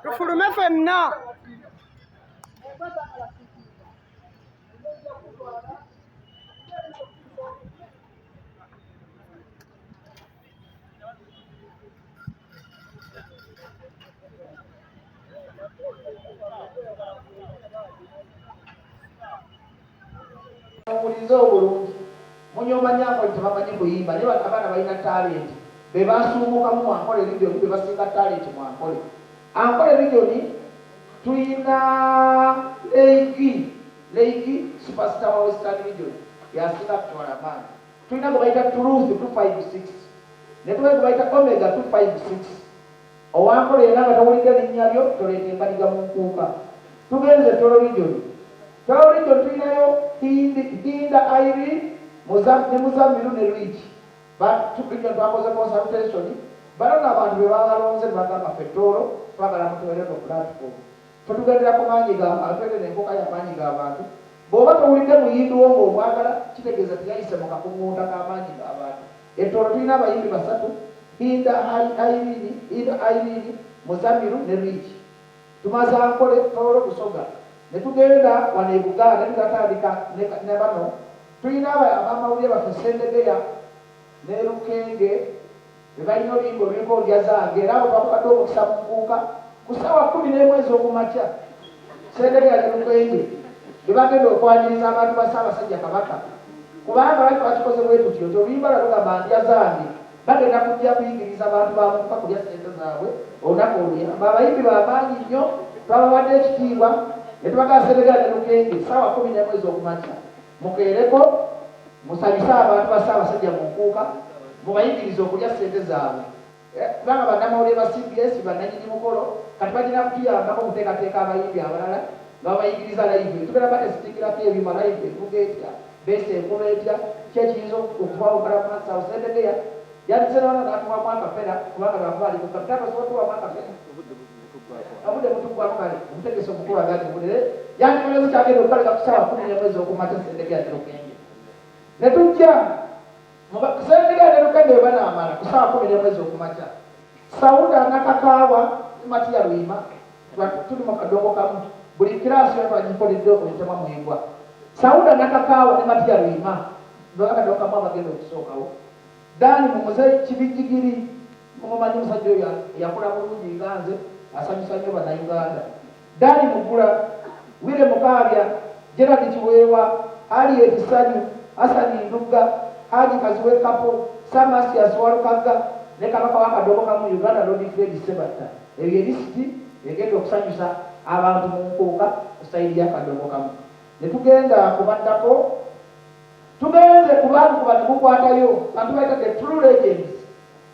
Tufulume ffenna. Muwulirize obulungi. Munyooma nnyo Ankole tebamanyi kuyimba naye bano abaana balina talenti. Be basuumuukamu mu Ankole region be basinga talenti mu Ankole. Ankole region tulina Leigi, Leigi superstar wa Western region yasinga kutwala maanyi. Tulina gwe bayita Truth 256 ne tubayo gwe bayita Omega 256. Owankole yenna nga towulidde linnya lyo toleeta embaliga mu nkuuka. Tugenze Toro region. Toro region tulinayo Hinda Irene ne Muzamiru ne Luigi. Region twakoze consultation. Bano nno abantu be babalonze ne bagamba ffe Tooro twagala mutuweere eno platform. Ffe tugendera ku maanyi ga bantu ate eno enkuuka ya maanyi ga bantu. Bw'oba towulidde muyimbi wo ng'omwagala kitegeeza teyayise mu kakuŋŋunta k'amaanyi ga bantu. E Tooro tulina abayimbi basatu, Hinda Irene, Hinda Irene, Muzamiru ne Luigi. Tumaze Ankole, Tooro, Busoga ne tugenda wano e Buganda tugatandika ne bano. Tulina abamawulire baffe Ssendegeya ne Lukenge be balina oluyimba oluliko Ndya Zange era abo twabawadde omukisa mu nkuuka ku ssaawa 11 ez'oku makya. Ssendegeya ne Lukenge be bagenda okwaniriza abantu ba Ssaabasajja Kabaka kubanga lwaki twakikoze bwe tutyo nti oluyimba lwabwe lugamba Ndya Zange bagenda kujja kuyigiriza bantu ba Nkuuka kulya ssente zaabwe olunaku oluyamba. Abayimbi ba maanyi nnyo twabawadde ekitiibwa ne tubagamba Ssendegeya ne Lukenge ssaawa 11 ez'oku makya mukeereko musanyuse abantu ba Ssaabasajja mu Nkuuka mubayigirize okulya ssente zaabwe kubanga bannamawulire ba cbs bannanyini mukolo kati bagenda kutuyambako okuteekateeka abayimbi abalala nga babayigiriza live. Tugenda batesitingirako ebyuma live evuga etya, beesi ekuba etya, ki ekiyinza okubaawukana mu maaso awo. Ssendegeya yandizze na wano n'atuwamu akapera kubanga lwakuba ali ku kapitaani osobola otuwamu akapera? Obudde butuggwako kale omutegesi omukulu agambye obudde yandikoze kyagenda okukaleka ku ssaawa 11 ez'okumakya Ssendegeya ne Lukenge ne tujja Ssendegeya ne Lukenge bwe banaamala ku ssaawa 11 ez'okumakya Sauda Nakakaawa ne Matia Luyima tuli mu kadongo kamu buli kiraasi yona twagikoledde omutemwa mwengwa. Sauda Nakakaawa ne Matia Luyima akadongo kamu abagenda okusookawo. Dan Mumuze Kibijjigiri mumumanyi omusajja oyo yakula bulungi nga nze asanyusa nnyo Bannayuganda. Dan Mugula, Willy Mukaabya, Gerald Kiweewa, Harriet Ssanyu, Hassan Ndugga, Haji Kazibwe Kapo, Sir Mathias Walukagga ne Kabaka wa Kadongo Kamu Uganda Lord Fred Ssebatta. Eyo ye lisiti egenda okusanyusa abantu mu nkuuka ku sayidi ya Kadongo Kamu. Ne tugenda ku baddako. Tugenze ku baagukuba ne gukwatayo, bantu bayita the true legends.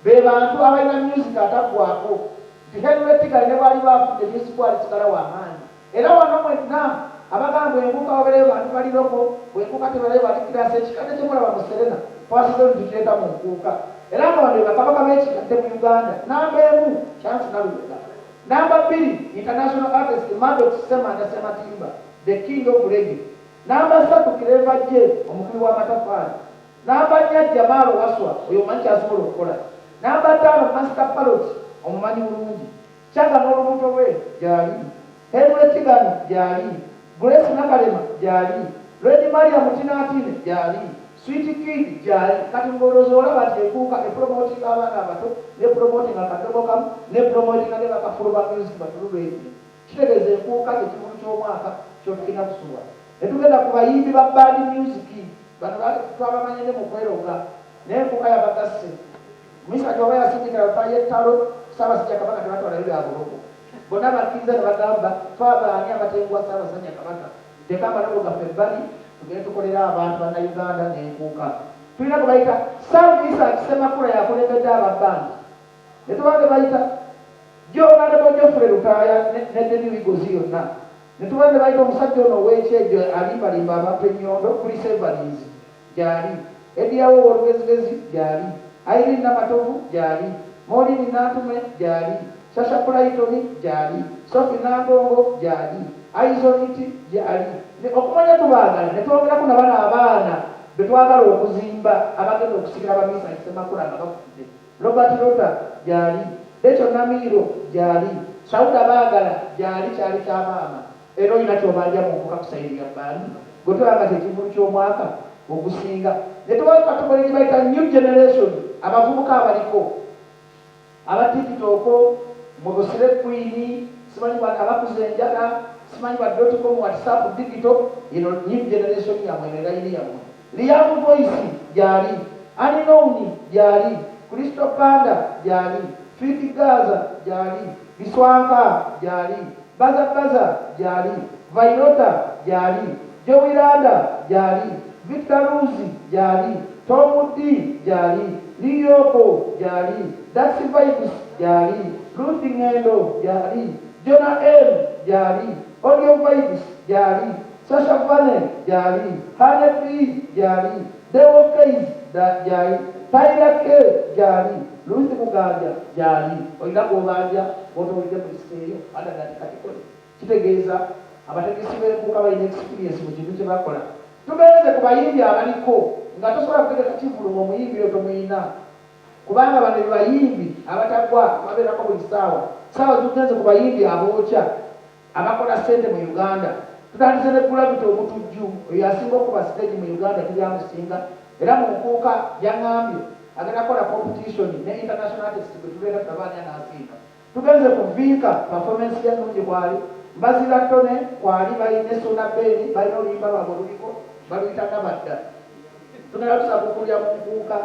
Be bantu abalina myuziki ataggwaako nti Henry Tigali ne bw'aliba afudde myuziki we alisigala wa maanyi. Era wano mwenna abagamba mbu enkuuka wabeerayo bantu bali local, bw'enkuuka tebeerayo bali kiraasi, ekikadde kye mulaba mu Serena twasazeewo ne tukireeta mu nkuuka. Era nga bano be bakabaka b'ekikadde mu Uganda. Nnamba emu, Chance Nalubega. Nnamba bbiri, International artist Maddox Ssemanda Ssematimba. The King of Reggae. Namba 3 Clever J, omukubi w'amatafaali. Namba 4 Jamal Waswa, oyo omanyi ky'asobola okukola. Namba 5 Master Parrot, omumanyi bulungi. Chaka n'olubuto lwe gyali. Henry Kigani gyali. Grace Nakalema gyali. Lady Maria Mutinatine gyali. Sweet Kid gyali. Kati ng'olowooza olaba nti Enkuuka epromotinga abaana abato, n'epromotinga akadogo kamu, n'epromotinga ne bakafulu ba music batululwe. Kitegeeza Enkuuka kye kivvulu ky'omwaka ky'otulina kusubwa. Ne tugenda ku bayimbi ba band music. Bano twabamanye ne mu kweroga, naye Enkuuka yabagasse. Misaki oba yasindikira Lutaaya ettalo, Ssaabasajja Kabaka tebatwalayo bya bulogo. Bonna bakkiriza ne bagamba, Ffe abaani abatenguwa Ssaabasajja Kabaka? Tuleke amalogo gaffe ebbali tugende tukolere abantu Bannayuganda n'Enkuuka. Tulina gwe bayita Sam Isaac Ssemakula y'akulembedde aba bbandi. Ne tuba ne bayita Honourable Geoffrey Lutaaya ne The New Eagles yonna. Ne tuba ne bayita omusajja ono ow'ekyejo alimbalimba abantu ennyondo, Chris Evans gyali, Eddy Yawe ow'olugezigezi gyali, Irene Namatovu gyali, Maureen Nantume gyali, Sasha Brighton gyali, Sophie Nantongo gyali, Aizon Nti gyali. Ne okumanya tubaagala ne twongerako na bano abaana be twagala okuzimba abagenda okusikira ba Mesach Ssemakula nga bafudde. Robert Rota gyali, Rachel Namiiro gyali, Sauda Baagala gyali kyali kya maama. Era olina ky'obanja mu Nkuuka ku sayidi ya bbandi gwe tolaba nga kye kivvulu ky'omwaka ogusinga. Ne tubawa category gye bayita new generation, abavubuka abaliko, aba TikTok, mmwe bu slay queen, simanyi ba abakuza enjaga, simanyi ba dot com, WhatsApp, digital, eno new generation yammwe, eno layini yammwe. Liam Voice gyali, Unknown gyali, Crystal Panda gyali, Fik Gaza gyali, Biswanka gyali, Baza Baza gyali, Vyroota gyali, Jowy Landa gyali, Victor Ruz gyali, Tom Dee gyali, Lee Yoko gyali, Dax Vibes gyali, Ruth Ngendo gyali, Jonah M gyali, Audio Vibes gyali, Sasha Vane gyali, Honey B gyali, Deo Kays gyali, Tyler K gyali, Ruth Muganja gyali. Olina gw'obanja gw'otowulidde mu lisiti eyo? Other than category. Kitegeeza abategesi b'Enkuuka balina experience mu kintu kye bakola. Tugenze ku bayimbi abaliko nga tosobola kutegeka kivvulu ng'omuyimbi oyo tomuyina kubanga bano be bayimbi abatagwa babeerako buli ssaawa. Ssaawa zitugenze ku bayimbi abookya abakola ssente mu Uganda. Tutandise ne Gravity Omutujju, oyo y'asinga okukuba siteegi mu Uganda teri amusinga era mu Nkuuka yang'ambye agenda kukola competition ne international artist gwe tuleeta tulabe ani anaasinga. Tugenze ku Vinka, performance ye nnungi kwali, Mbaziira Tonny kwali ne Ssuuna Ben balina oluyimba lwabwe oluliko baluyita Nabadda. Tugenda tusabuukulira mu Nkuuka.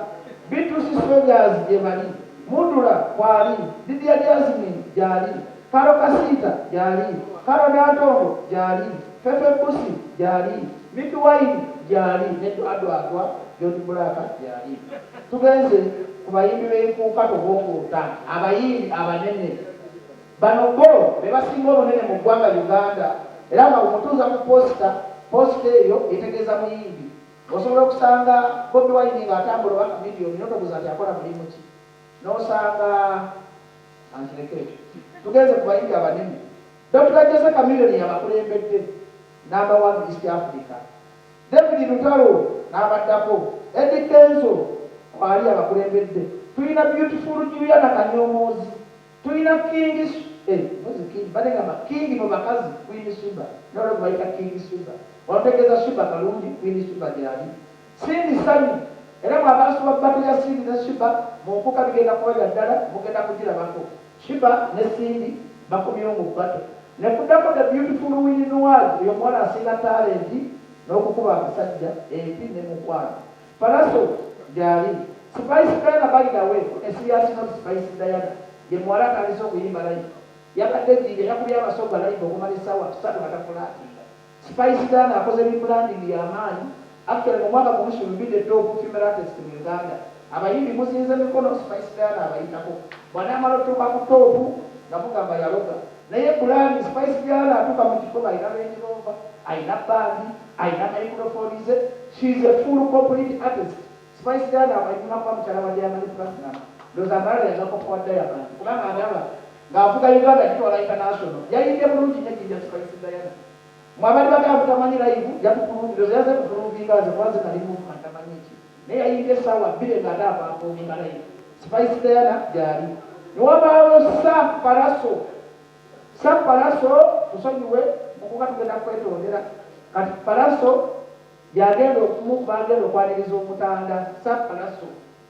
B2C Soldiers gyebali, Mudula kwali, Lydia Jazmine gyali, Karole Kasita gyali, Carol Nantongo gyali, Fefe Busi gyali, Mikie Wine gyali ne Dwadwadwa John Blaq gyali. Tugenze ku bayimbi b'Enkuuka Tobongoota, abayimbi abanene. Bano bo be basinga obunene mu ggwanga Uganda era nga bw'omutuuza ku poosita, poosita eyo etegeeza muyimbi. Osobola okusanga Bobi Wine ng'atambula oba Chameleone n'otobuuza nti akola mulimu ki n'osanga kankireke ekyo. Tugenze ku bayimbi abanene. Dokita Jose Chameleone y'abakulembedde, number one East Africa. David Lutalo n'abaddako, Eddy Kenzo kwali abakulembedde. Tulina Beautiful Juliana Kanyomozi. Tulina King eh mpozi King mbadde ngamba King mu bakazi Queen Sheebah naye waliwo gwe bayita King Sheebah wano ntegeeza Sheebah Kalungi Queen Sheebah gyali Cindy Sanyu era mwe abaasubwa battle ya Cindy ne Sheebah mu nkuuka bigenda kuba bya ddala mugenda kugirabako Sheebah ne Cindy bakomyewo mu battle ne kuddako the beautiful Winnie Nwagi oyo omuwala asinga talent n'okukuba abasajja empi ne mukwano Pallaso gyali. Spice Diana by the way on a serious note Spice Diana ye muwala atandise okuyimba live. Yabadde Jinja yakubye abasoga live okumala essaawa ssatu nga tafulatinga. Spice Diana akoze rebranding ya maanyi actually mu mwaka gumu she will be the top female artist mu Uganda. Abayimbi muzinze mikono Spice Diana abayitako. Bwanaamala otuuka ku top nga mugamba yaloga. Naye brand Spice Diana atuuka mu kifo nga alina Range Rover, alina band, alina microphone ze, she is a full complete artist. Spice Diana alina kuba mukyala wa Diamond Platnumz. Ndowooza amalala yagakopa wa Diamond kubanga ndaba ng'avuga Uganda agitwala international. Yayimbye bulungi nnyo Jinja Spice Diana. Mwabali bagamba mutamanyi live, yatuprovinga, yaze kuprovinga nze kubanze nali movement tamanyi ki. Naye yayimbye essaawa 2 ng'ate aperforminga live. Spice Diana gyali. Ne wabaawo Sir Palaso. Sir Palaso, tusonyiwe, mukuba tugenda kwetondera. Kati Palaso yagenda bagenda okwaniriza omutanda. Sir Palaso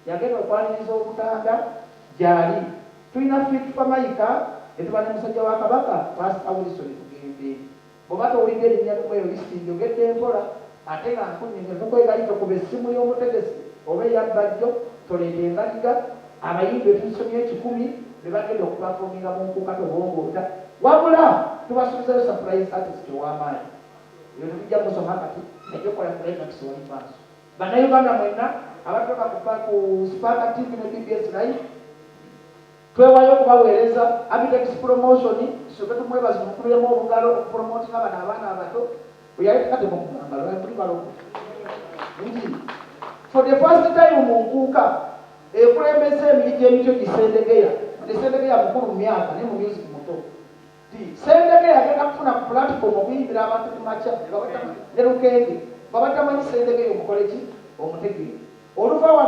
yagenda okwaniriza omutanda gyali. Tulina Fik Fameica, ne tuba ne musajja wa Kabaka, Pastor Wilson Bugembe. Bw'oba towulidde erinnya limu eyo lisiti njogedde mpola, ate nga nkunnyonnyola tukwegayiridde okuba essimu y'omutegesi oba eya Bbajjo, toleeta embaliga, abayimbi etusomye 100 be bagenda okuperforminga mu Nkuuka Tobongoota. Wabula tubasuubizayo surprise artist ow'amaanyi. Ebyo tetujja musoma kati, najja okukola climax wali maaso. Bannayuganda mwenna abatuuka ku Spark TV ne BBS Live, twewayo okubaweereza Abitex Promotion. Tusooke tumwebaze, tumukubiremu obugalo okupromotinga bano abaana abato. Bwe yali kati mukugamba lwakuli balogo nti for the first time mu Nkuuka ekulembeza emiri gy'emityo gisendegeya, nti Sendegeya mukulu mu myaka naye mu music muto, nti Sendegeya agenda kufuna ku platform okuyimbira abantu ku makya ne Lukenge. Nga batamanyi Sendegeya, omukole ki, omutegeere oluva wano.